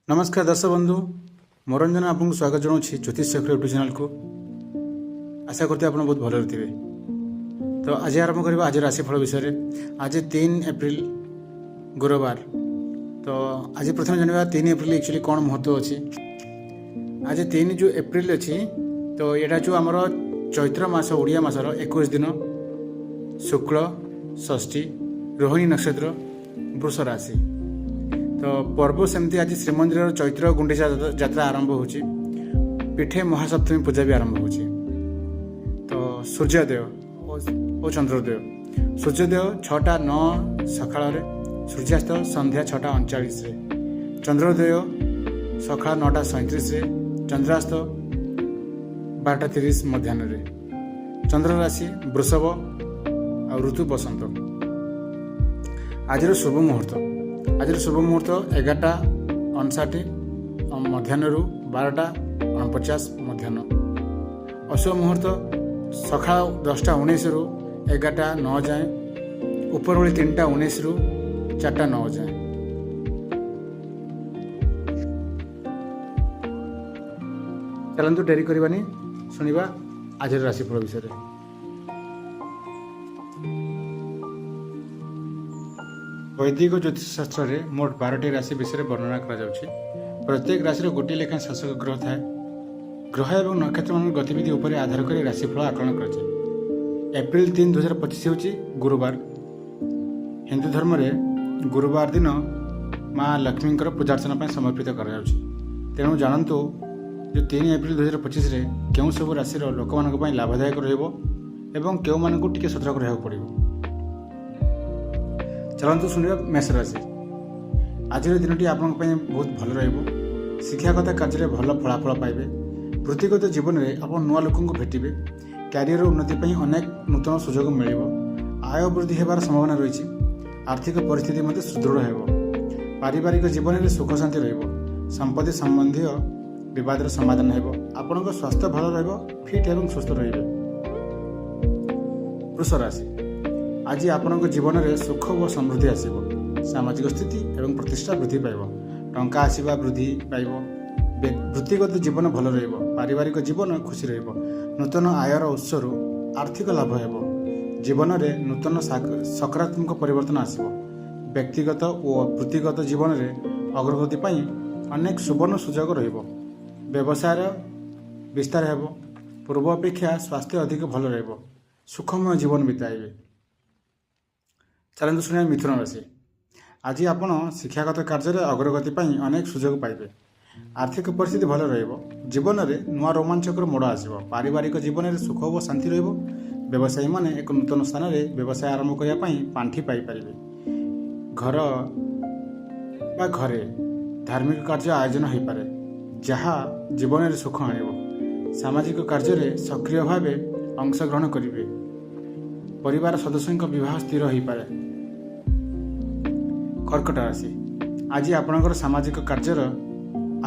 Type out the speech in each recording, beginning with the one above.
ନମସ୍କାର ଦର୍ଶକ ବନ୍ଧୁ, ମୁଁ ରଞ୍ଜନ ଆପଣଙ୍କୁ ସ୍ୱାଗତ ଜଣାଉଛି ଜ୍ୟୋତିଷ ଚକ୍ର ୟୁଟ୍ୟୁବ୍ ଚ୍ୟାନେଲକୁ। ଆଶା କରୁଛି ଆପଣ ବହୁତ ଭଲରେ ଥିବେ। ତ ଆଜି ଆରମ୍ଭ କରିବା ଆଜି ରାଶିଫଳ ବିଷୟରେ। ଆଜି 3 ଏପ୍ରିଲ, ଗୁରୁବାର। ତ ଆଜି ପ୍ରଥମେ ଜାଣିବା 3 ଏପ୍ରିଲ ଆକ୍ଚୁଆଲି କ'ଣ ମହତ୍ତ୍ୱ ଅଛି। ଆଜି 3 ଯେଉଁ ଏପ୍ରିଲ ଅଛି, ତ ଏଇଟା ଯେଉଁ ଆମର ଚୈତ୍ର ମାସ, ଓଡ଼ିଆ ମାସର 21 ଦିନ, ଶୁକ୍ଳ ଷଷ୍ଠୀ, ରୋହିଣୀ ନକ୍ଷତ୍ର, ବୃଷ ରାଶି। ତ ପର୍ବ ସେମିତି ଆଜି ଶ୍ରୀମନ୍ଦିରର ଚୈତ୍ର ଗୁଣ୍ଡିଚା ଯାତ୍ରା ଆରମ୍ଭ ହେଉଛି। ପୀଠେ ମହାସପ୍ତମୀ ପୂଜା ବି ଆରମ୍ଭ ହେଉଛି। ତ ସୂର୍ଯ୍ୟୋଦୟ ଓ ଚନ୍ଦ୍ରୋଦୟ, ସୂର୍ଯ୍ୟୋଦୟ 6:09 ସକାଳରେ, ସୂର୍ଯ୍ୟାସ୍ତ ସନ୍ଧ୍ୟା 6:39ରେ। ଚନ୍ଦ୍ରୋଦୟ ସକାଳ 9:37ରେ, ଚନ୍ଦ୍ରାସ୍ତ 12:30 ମଧ୍ୟାହ୍ନରେ। ଚନ୍ଦ୍ର ରାଶି ବୃଷଭ ଆଉ ଋତୁ ବସନ୍ତ। ଆଜିର ଶୁଭ ମୁହୂର୍ତ୍ତ, ଆଜିର ଶୁଭ ମୁହୂର୍ତ୍ତ 11:59 ମଧ୍ୟାହ୍ନରୁ 12:49 ମଧ୍ୟାହ୍ନ। ଅଶୁଭ ମୁହୂର୍ତ୍ତ ସକାଳ 10:19ରୁ 11:09 ଯାଏଁ, ଉପରଓଳି 3:19ରୁ 4:09 ଯାଏଁ। ଚାଲନ୍ତୁ, ଡେରି କରିବାନି, ଶୁଣିବା ଆଜିର ରାଶିଫଳ ବିଷୟରେ। ବୈଦିକ ଜ୍ୟୋତିଷ ଶାସ୍ତ୍ରରେ ମୋଟ 12ଟି ରାଶି ବିଷୟରେ ବର୍ଣ୍ଣନା କରାଯାଉଛି। ପ୍ରତ୍ୟେକ ରାଶିର ଗୋଟିଏ ଲେଖାଏଁ ଶାସକ ଗ୍ରହ ଥାଏ। ଗ୍ରହ ଏବଂ ନକ୍ଷତ୍ରମାନଙ୍କ ଗତିବିଧି ଉପରେ ଆଧାର କରି ରାଶିଫଳ ଆକଳନ କରାଯାଏ। ଏପ୍ରିଲ 3 2025 ହେଉଛି ଗୁରୁବାର। ହିନ୍ଦୁ ଧର୍ମରେ ଗୁରୁବାର ଦିନ ମା ଲକ୍ଷ୍ମୀଙ୍କର ପୂଜାର୍ଚ୍ଚନା ପାଇଁ ସମର୍ପିତ କରାଯାଉଛି। ତେଣୁ ଜାଣନ୍ତୁ ଯେ 3 ଏପ୍ରିଲ 2025ରେ କେଉଁ ସବୁ ରାଶିର ଲୋକମାନଙ୍କ ପାଇଁ ଲାଭଦାୟକ ରହିବ ଏବଂ କେଉଁମାନଙ୍କୁ ଟିକେ ସତର୍କ ରହିବାକୁ ପଡ଼ିବ। ଚାଲନ୍ତୁ ଶୁଣିବା ମେଷ ରାଶି। ଆଜିର ଦିନଟି ଆପଣଙ୍କ ପାଇଁ ବହୁତ ଭଲ ରହିବ। ଶିକ୍ଷାଗତ କାର୍ଯ୍ୟରେ ଭଲ ଫଳାଫଳ ପାଇବେ। ବୃତ୍ତିଗତ ଜୀବନରେ ଆପଣ ନୂଆ ଲୋକଙ୍କୁ ଭେଟିବେ। କ୍ୟାରିୟର ଉନ୍ନତି ପାଇଁ ଅନେକ ନୂତନ ସୁଯୋଗ ମିଳିବ। ଆୟ ବୃଦ୍ଧି ହେବାର ସମ୍ଭାବନା ରହିଛି। ଆର୍ଥିକ ପରିସ୍ଥିତି ମଧ୍ୟ ସୁଦୃଢ଼ ହେବ। ପାରିବାରିକ ଜୀବନରେ ସୁଖ ଶାନ୍ତି ରହିବ। ସମ୍ପତ୍ତି ସମ୍ବନ୍ଧୀୟ ବିବାଦର ସମାଧାନ ହେବ। ଆପଣଙ୍କ ସ୍ୱାସ୍ଥ୍ୟ ଭଲ ରହିବ। ଫିଟ୍ ଏବଂ ସୁସ୍ଥ ରହିବେ। ବୃଷ ରାଶି। ଆଜି ଆପଣଙ୍କ ଜୀବନରେ ସୁଖ ଓ ସମୃଦ୍ଧି ଆସିବ। ସାମାଜିକ ସ୍ଥିତି ଏବଂ ପ୍ରତିଷ୍ଠା ବୃଦ୍ଧି ପାଇବ। ଟଙ୍କା ଆସିବା ବୃଦ୍ଧି ପାଇବ। ବୃତ୍ତିଗତ ଜୀବନ ଭଲ ରହିବ। ପାରିବାରିକ ଜୀବନ ଖୁସି ରହିବ। ନୂତନ ଆୟର ଉତ୍ସରୁ ଆର୍ଥିକ ଲାଭ ହେବ। ଜୀବନରେ ନୂତନ ସକାରାତ୍ମକ ପରିବର୍ତ୍ତନ ଆସିବ। ବ୍ୟକ୍ତିଗତ ଓ ବୃତ୍ତିଗତ ଜୀବନରେ ଅଗ୍ରଗତି ପାଇଁ ଅନେକ ସୁବର୍ଣ୍ଣ ସୁଯୋଗ ରହିବ। ବ୍ୟବସାୟର ବିସ୍ତାର ହେବ। ପୂର୍ବ ଅପେକ୍ଷା ସ୍ୱାସ୍ଥ୍ୟ ଅଧିକ ଭଲ ରହିବ। ସୁଖମୟ ଜୀବନ ବିତାଇବେ। ଚାଲନ୍ତୁ ଶୁଣିବା ମିଥୁନ ରାଶି। ଆଜି ଆପଣ ଶିକ୍ଷାଗତ କାର୍ଯ୍ୟରେ ଅଗ୍ରଗତି ପାଇଁ ଅନେକ ସୁଯୋଗ ପାଇବେ। ଆର୍ଥିକ ପରିସ୍ଥିତି ଭଲ ରହିବ। ଜୀବନରେ ନୂଆ ରୋମାଞ୍ଚକର ମୋଡ଼ ଆସିବ। ପାରିବାରିକ ଜୀବନରେ ସୁଖ ଓ ଶାନ୍ତି ରହିବ। ବ୍ୟବସାୟୀମାନେ ଏକ ନୂତନ ସ୍ଥାନରେ ବ୍ୟବସାୟ ଆରମ୍ଭ କରିବା ପାଇଁ ପାଣ୍ଠି ପାଇପାରିବେ। ଘର ବା ଘରେ ଧାର୍ମିକ କାର୍ଯ୍ୟ ଆୟୋଜନ ହୋଇପାରେ, ଯାହା ଜୀବନରେ ସୁଖ ଆଣିବ। ସାମାଜିକ କାର୍ଯ୍ୟରେ ସକ୍ରିୟ ଭାବେ ଅଂଶଗ୍ରହଣ କରିବେ। ପରିବାର ସଦସ୍ୟଙ୍କ ବିବାହ ସ୍ଥିର ହୋଇପାରେ। କର୍କଟ ରାଶି। ଆଜି ଆପଣଙ୍କର ସାମାଜିକ କାର୍ଯ୍ୟର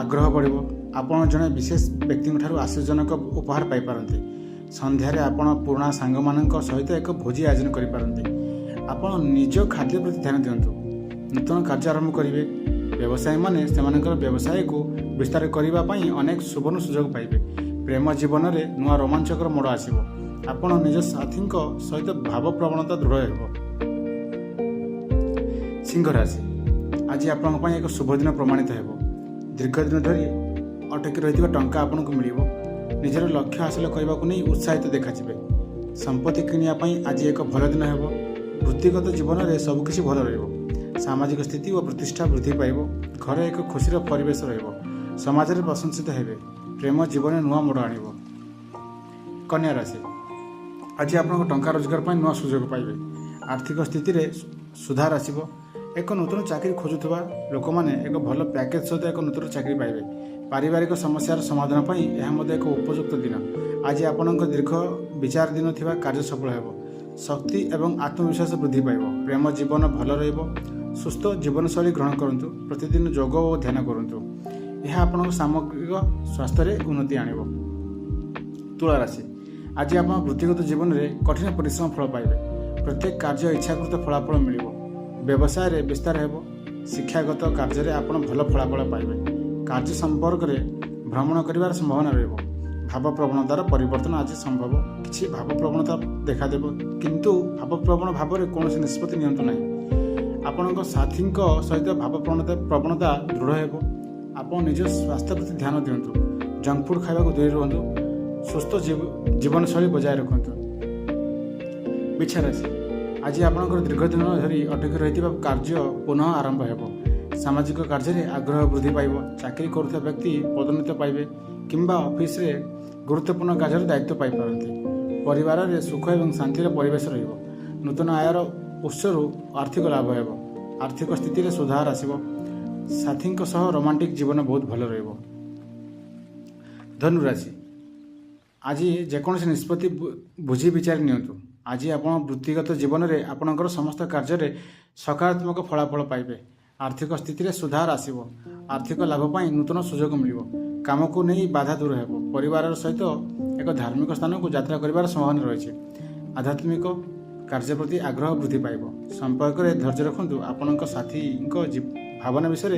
ଆଗ୍ରହ ବଢ଼ିବ। ଆପଣ ଜଣେ ବିଶେଷ ବ୍ୟକ୍ତିଙ୍କଠାରୁ ଆଶ୍ଚର୍ଯ୍ୟଜନକ ଉପହାର ପାଇପାରନ୍ତି। ସନ୍ଧ୍ୟାରେ ଆପଣ ପୁରୁଣା ସାଙ୍ଗମାନଙ୍କ ସହିତ ଏକ ଭୋଜି ଆୟୋଜନ କରିପାରନ୍ତି। ଆପଣ ନିଜ ଖାଦ୍ୟ ପ୍ରତି ଧ୍ୟାନ ଦିଅନ୍ତୁ। ନୂତନ କାର୍ଯ୍ୟ ଆରମ୍ଭ କରିବେ। ବ୍ୟବସାୟୀମାନେ ସେମାନଙ୍କର ବ୍ୟବସାୟକୁ ବିସ୍ତାର କରିବା ପାଇଁ ଅନେକ ସୁବର୍ଣ୍ଣ ସୁଯୋଗ ପାଇବେ। ପ୍ରେମ ଜୀବନରେ ନୂଆ ରୋମାଞ୍ଚକର ମୋଡ଼ ଆସିବ। ଆପଣ ନିଜ ସାଥୀଙ୍କ ସହିତ ଭାବପ୍ରବଣତା ଦୃଢ଼ ହେବ। ସିଂହ ରାଶି। ଆଜି ଆପଣଙ୍କ ପାଇଁ ଏକ ଶୁଭ ଦିନ ପ୍ରମାଣିତ ହେବ। ଦୀର୍ଘ ଦିନ ଧରି ଅଟକି ରହିଥିବା ଟଙ୍କା ଆପଣଙ୍କୁ ମିଳିବ। ନିଜର ଲକ୍ଷ୍ୟ ହାସଲ କରିବାକୁ ନେଇ ଉତ୍ସାହିତ ଦେଖାଯିବେ। ସମ୍ପତ୍ତି କିଣିବା ପାଇଁ ଆଜି ଏକ ଭଲ ଦିନ ହେବ। ବୃତ୍ତିଗତ ଜୀବନରେ ସବୁକିଛି ଭଲ ରହିବ। ସାମାଜିକ ସ୍ଥିତି ଓ ପ୍ରତିଷ୍ଠା ବୃଦ୍ଧି ପାଇବ। ଘରେ ଏକ ଖୁସିର ପରିବେଶ ରହିବ। ସମାଜରେ ପ୍ରଶଂସିତ ହେବେ। ପ୍ରେମ ଜୀବନରେ ନୂଆ ମୋଡ଼ ଆଣିବ। କନ୍ୟା ରାଶି। ଆଜି ଆପଣଙ୍କ ଟଙ୍କା ରୋଜଗାର ପାଇଁ ନୂଆ ସୁଯୋଗ ପାଇବେ। ଆର୍ଥିକ ସ୍ଥିତିରେ ସୁଧାର ଆସିବ। ଏକ ନୂତନ ଚାକିରି ଖୋଜୁଥିବା ଲୋକମାନେ ଏକ ଭଲ ପ୍ୟାକେଜ୍ ସହିତ ଏକ ନୂତନ ଚାକିରି ପାଇବେ। ପାରିବାରିକ ସମସ୍ୟାର ସମାଧାନ ପାଇଁ ଏହା ମଧ୍ୟ ଏକ ଉପଯୁକ୍ତ ଦିନ। ଆଜି ଆପଣଙ୍କ ଦୀର୍ଘ ବିଚାରାଧୀନ ଥିବା କାର୍ଯ୍ୟ ସଫଳ ହେବ। ଶକ୍ତି ଏବଂ ଆତ୍ମବିଶ୍ୱାସ ବୃଦ୍ଧି ପାଇବ। ପ୍ରେମ ଜୀବନ ଭଲ ରହିବ। ସୁସ୍ଥ ଜୀବନଶୈଳୀ ଗ୍ରହଣ କରନ୍ତୁ। ପ୍ରତିଦିନ ଯୋଗ ଓ ଧ୍ୟାନ କରନ୍ତୁ। ଏହା ଆପଣଙ୍କ ସାମଗ୍ରିକ ସ୍ୱାସ୍ଥ୍ୟରେ ଉନ୍ନତି ଆଣିବ। ତୁଳା ରାଶି। ଆଜି ଆପଣ ବୃତ୍ତିଗତ ଜୀବନରେ କଠିନ ପରିଶ୍ରମ ଫଳ ପାଇବେ। ପ୍ରତ୍ୟେକ କାର୍ଯ୍ୟ ଇଚ୍ଛାକୃତ ଫଳାଫଳ ମିଳିବ। ବ୍ୟବସାୟରେ ବିସ୍ତାର ହେବ। ଶିକ୍ଷାଗତ କାର୍ଯ୍ୟରେ ଆପଣ ଭଲ ଫଳାଫଳ ପାଇବେ। କାର୍ଯ୍ୟ ସମ୍ପର୍କରେ ଭ୍ରମଣ କରିବାର ସମ୍ଭାବନା ରହିବ। ଭାବପ୍ରବଣତାର ପରିବର୍ତ୍ତନ ଆଜି ସମ୍ଭବ। କିଛି ଭାବପ୍ରବଣତା ଦେଖାଦେବ, କିନ୍ତୁ ଭାବପ୍ରବଣ ଭାବରେ କୌଣସି ନିଷ୍ପତ୍ତି ନିଅନ୍ତୁ ନାହିଁ। ଆପଣଙ୍କ ସାଥୀଙ୍କ ସହିତ ଭାବପ୍ରବଣତା ଦୃଢ଼ ହେବ। ଆପଣ ନିଜ ସ୍ୱାସ୍ଥ୍ୟ ପ୍ରତି ଧ୍ୟାନ ଦିଅନ୍ତୁ। ଜଙ୍କ ଫୁଡ଼୍ ଖାଇବାକୁ ଦୂରେଇ ରୁହନ୍ତୁ। ସୁସ୍ଥ ଜୀବନଶୈଳୀ ବଜାୟ ରଖନ୍ତୁ। ବିଛା ରାଶି, ଆଜି ଆପଣଙ୍କର ଦୀର୍ଘ ଦିନ ଧରି ଅଟକି ରହିଥିବା କାର୍ଯ୍ୟ ପୁନଃ ଆରମ୍ଭ ହେବ। ସାମାଜିକ କାର୍ଯ୍ୟରେ ଆଗ୍ରହ ବୃଦ୍ଧି ପାଇବ। ଚାକିରି କରୁଥିବା ବ୍ୟକ୍ତି ପଦୋନ୍ନତି ପାଇବେ କିମ୍ବା ଅଫିସରେ ଗୁରୁତ୍ୱପୂର୍ଣ୍ଣ କାର୍ଯ୍ୟର ଦାୟିତ୍ୱ ପାଇପାରନ୍ତି। ପରିବାରରେ ସୁଖ ଏବଂ ଶାନ୍ତିର ପରିବେଶ ରହିବ। ନୂତନ ଆୟର ଉତ୍ସରୁ ଆର୍ଥିକ ଲାଭ ହେବ। ଆର୍ଥିକ ସ୍ଥିତିରେ ସୁଧାର ଆସିବ। ସାଥୀଙ୍କ ସହ ରୋମାଣ୍ଟିକ୍ ଜୀବନ ବହୁତ ଭଲ ରହିବ। ଧନୁରାଶି, ଆଜି ଯେକୌଣସି ନିଷ୍ପତ୍ତି ବୁଝି ବିଚାରି ନିଅନ୍ତୁ। ଆଜି ଆପଣ ବୃତ୍ତିଗତ ଜୀବନରେ ଆପଣଙ୍କର ସମସ୍ତ କାର୍ଯ୍ୟରେ ସକାରାତ୍ମକ ଫଳାଫଳ ପାଇବେ। ଆର୍ଥିକ ସ୍ଥିତିରେ ସୁଧାର ଆସିବ। ଆର୍ଥିକ ଲାଭ ପାଇଁ ନୂତନ ସୁଯୋଗ ମିଳିବ। କାମକୁ ନେଇ ବାଧା ଦୂର ହେବ। ପରିବାର ସହିତ ଏକ ଧାର୍ମିକ ସ୍ଥାନକୁ ଯାତ୍ରା କରିବାର ସମ୍ଭାବନା ରହିଛି। ଆଧ୍ୟାତ୍ମିକ କାର୍ଯ୍ୟ ପ୍ରତି ଆଗ୍ରହ ବୃଦ୍ଧି ପାଇବ। ସମ୍ପର୍କରେ ଧୈର୍ଯ୍ୟ ରଖନ୍ତୁ। ଆପଣଙ୍କ ସାଥୀଙ୍କ ଭାବନା ବିଷୟରେ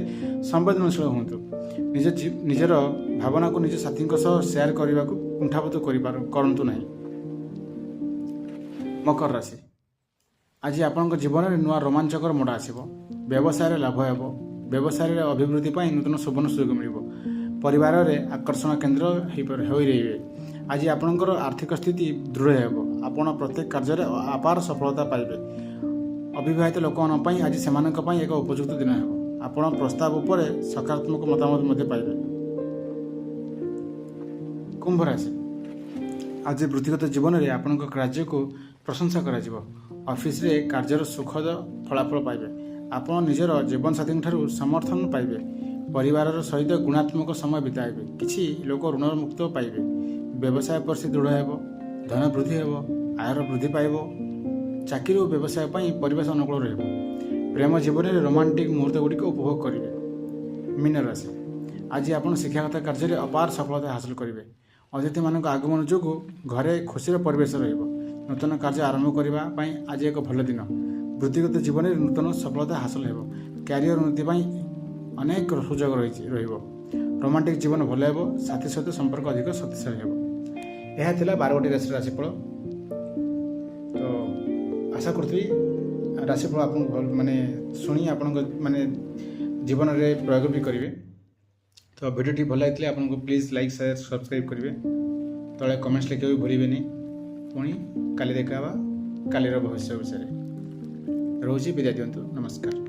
ସମ୍ବେଦନଶୀଳ ହୁଅନ୍ତୁ। ନିଜର ଭାବନାକୁ ନିଜ ସାଥୀଙ୍କ ସହ ସେୟାର କରିବାକୁ କୁଣ୍ଠାବୋଧ କରନ୍ତୁ ନାହିଁ। ମକର ରାଶି, ଆଜି ଆପଣଙ୍କ ଜୀବନରେ ନୂଆ ରୋମାଞ୍ଚକର ମୋଡ଼ ଆସିବ। ବ୍ୟବସାୟରେ ଲାଭ ହେବ। ବ୍ୟବସାୟରେ ଅଭିବୃଦ୍ଧି ପାଇଁ ନୂତନ ସୁବର୍ଣ୍ଣ ସୁଯୋଗ ମିଳିବ। ପରିବାରରେ ଆକର୍ଷଣ କେନ୍ଦ୍ର ହୋଇ ରହିବେ। ଆଜି ଆପଣଙ୍କର ଆର୍ଥିକ ସ୍ଥିତି ଦୃଢ଼ ହେବ। ଆପଣ ପ୍ରତ୍ୟେକ କାର୍ଯ୍ୟରେ ଅପାର ସଫଳତା ପାଇବେ। ଅବିବାହିତ ଲୋକମାନଙ୍କ ପାଇଁ ଆଜି ସେମାନଙ୍କ ପାଇଁ ଏକ ଉପଯୁକ୍ତ ଦିନ ହେବ। ଆପଣ ପ୍ରସ୍ତାବ ଉପରେ ସକାରାତ୍ମକ ମତାମତ ମଧ୍ୟ ପାଇବେ। କୁମ୍ଭ ରାଶି, ଆଜି ବୃତ୍ତିଗତ ଜୀବନରେ ଆପଣଙ୍କ କାର୍ଯ୍ୟକୁ ପ୍ରଶଂସା କରାଯିବ। ଅଫିସରେ କାର୍ଯ୍ୟର ସୁଖଦ ଫଳାଫଳ ପାଇବେ। ଆପଣ ନିଜର ଜୀବନସାଥୀଙ୍କ ଠାରୁ ସମର୍ଥନ ପାଇବେ। ପରିବାରର ସହିତ ଗୁଣାତ୍ମକ ସମୟ ବିତାଇବେ। କିଛି ଲୋକ ଋଣର ମୁକ୍ତ ପାଇବେ। ବ୍ୟବସାୟ ପରିସ୍ଥିତି ଦୃଢ଼ ହେବ। ଧନ ବୃଦ୍ଧି ହେବ। ଆୟର ବୃଦ୍ଧି ପାଇବ। ଚାକିରି ଓ ବ୍ୟବସାୟ ପାଇଁ ପରିବେଶ ଅନୁକୂଳ ରହିବ। ପ୍ରେମ ଜୀବନରେ ରୋମାଣ୍ଟିକ୍ ମୁହୂର୍ତ୍ତ ଗୁଡ଼ିକ ଉପଭୋଗ କରିବେ। ମୀନ ରାଶି, ଆଜି ଆପଣ ଶିକ୍ଷାଗତ କାର୍ଯ୍ୟରେ ଅପାର ସଫଳତା ହାସଲ କରିବେ। ଅତିଥିମାନଙ୍କ ଆଗମନ ଯୋଗୁଁ ଘରେ ଖୁସିର ପରିବେଶ ରହିବ। ନୂତନ କାର୍ଯ୍ୟ ଆରମ୍ଭ କରିବା ପାଇଁ ଆଜି ଏକ ଭଲ ଦିନ। ବୃତ୍ତିଗତ ଜୀବନରେ ନୂତନ ସଫଳତା ହାସଲ ହେବ। କ୍ୟାରିୟର ଉନ୍ନତି ପାଇଁ ଅନେକ ସୁଯୋଗ ରହିବ। ରୋମାଣ୍ଟିକ୍ ଜୀବନ ଭଲ ହେବ। ସାଥୀ ସହିତ ସମ୍ପର୍କ ଅଧିକ ଶକ୍ତିଶାଳୀ ହେବ। ଏହା ଥିଲା 12ଗୋଟି ରାଶିର ରାଶିଫଳ। ତ ଆଶା କରୁଥିବି ରାଶିଫଳ ଆପଣଙ୍କୁ ଭଲ ମାନେ ଶୁଣି ଆପଣଙ୍କ ମାନେ ଜୀବନରେ ପ୍ରୟୋଗ ବି କରିବେ। ତ ଭିଡ଼ିଓଟି ଭଲ ଲାଗିଥିଲେ ଆପଣଙ୍କୁ ପ୍ଲିଜ୍ ଲାଇକ୍, ସେୟାର, ସବସ୍କ୍ରାଇବ୍ କରିବେ। ତଳେ କମେଣ୍ଟସ୍ ଲେଖିବାକୁ ଭୁଲିବେନି। ପୁଣି କାଲି ଦେଖା ହେବା କାଲିର ଭବିଷ୍ୟ ବିଷୟରେ। ରହୁଛି, ବିଦାୟ ଦିଅନ୍ତୁ। ନମସ୍କାର।